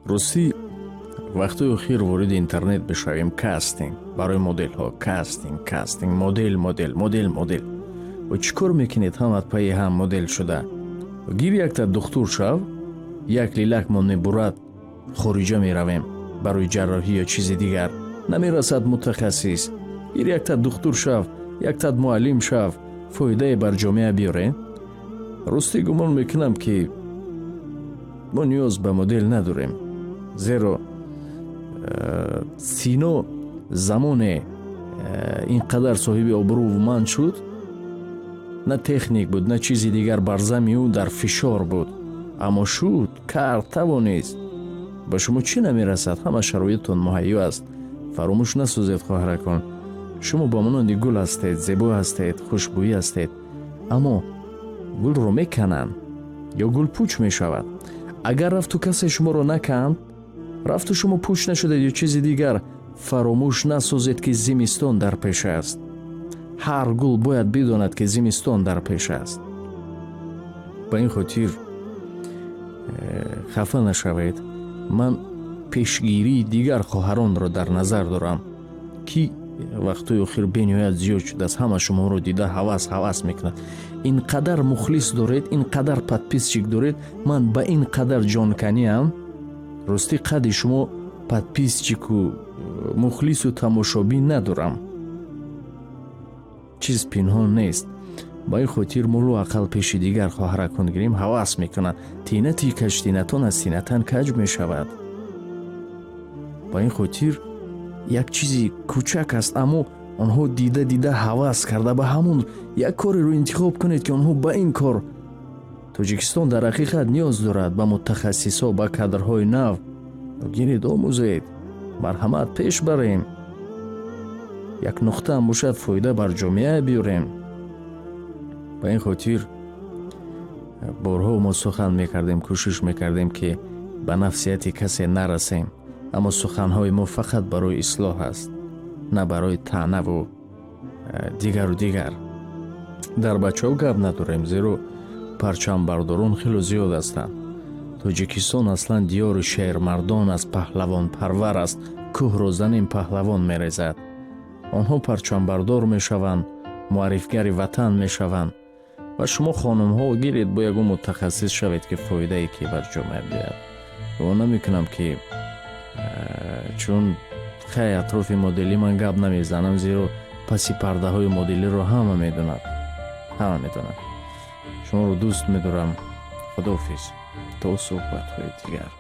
Ростӣ, вақтҳои охир вориди интернет мешавем, кастинг барои моделҳо, кастинг, кастинг, модел, модел, модел, модел. Ва чӣ кор мекунед ҳамат пайи ҳам модел шуда? Гир, якта духтур шав, як лилакмон мебурад, хориҷа меравем барои ҷарроҳӣ ё чизи дигар. Намерасад мутахассис. Гир, якта духтур шав, якта муаллим шав, фоидае бар ҷомеа биёре. Ростӣ, гумон мекунам, ки мо ниёз ба модел надорем, зеро Сино замоне ин қадар соҳиби обрӯву манд шуд, на техник буд, на чизи дигар, бар зами ӯ дар фишор буд, аммо шуд, кард, тавонист. Ба шумо чӣ намерасад? Ҳама шароитон муҳайё аст. Фаромӯш насозед, хоҳаракон, шумо ба монанди гул ҳастед, зебо ҳастед, хушбӯӣ ҳастед, аммо гулро мекананд ё гул пуч мешавад. Агар рафту касе шуморо наканд, рафту шумо пуч нашудед ё чизи дигар, фаромӯш насозед, ки зимистон дар пеш аст. Ҳар гул бояд бидонад, ки зимистон дар пеш аст. Ба ин хотир хафа нашавед. Ман пешгирии дигар хоҳаронро дар назар дорам, ки вақтҳои охир бениҳоят зиёд шудааст. Ҳама шуморо дида ҳавас мекунад. Ин қадар мухлис доред, ин қадар подписчик доред. Ман ба ин қадар ҷонканиам, ростӣ, қадди шумо подписчику мухлису тамошобин надорам. Чиз пинҳон нест. Ба ин хотир мо лоақал пеши дигар хоҳаракон гирем, ҳавас мекунанд. Тинати каҷтинатон аз тинатан каҷ мешавад. Ба ин хотир як чизи кӯчак аст, аммо онҳо дида дида ҳавас карда ба ҳамон як кореро интихоб кунед, ки онҳо ба ин кор. Тоҷикистон дар ҳақиқат ниёз дорад ба мутахассисҳо, ба кадрҳои нав. Гиред, омӯзед, марҳамат, пеш барем, як нуқтаам бошад, фоида бар ҷомеа биёрем. Ба ин хотир борҳо мо сухан мекардем, кӯшиш мекардем, ки ба нафсияти касе нарасем, аммо суханҳои мо фақат барои ислоҳ аст, на барои таънаву дигару дигар. Дар бачаҳо гап надорем, зеро парчамбардорон хело зиёд ҳастанд. Тоҷикистон аслан диёри шермардон аст, паҳлавонпарвар аст. Кӯҳро занем, паҳлавон мерезад. Онҳо парчамбардор мешаванд, муаррифгари ватан мешаванд. Ва шумо, хонумҳо, гиред, бо ягон мутахассис шавед, ки фоидае ки бар ҷомеа биёяд. Гумон намекунам, ки чун хай, атрофи моделӣ ман гап намезанам, зеро паси пардаҳои моделиро ҳама медонад, ҳама медонад. Шуморо дӯст медорам. Худоҳофиз, то суҳбатҳои дигар.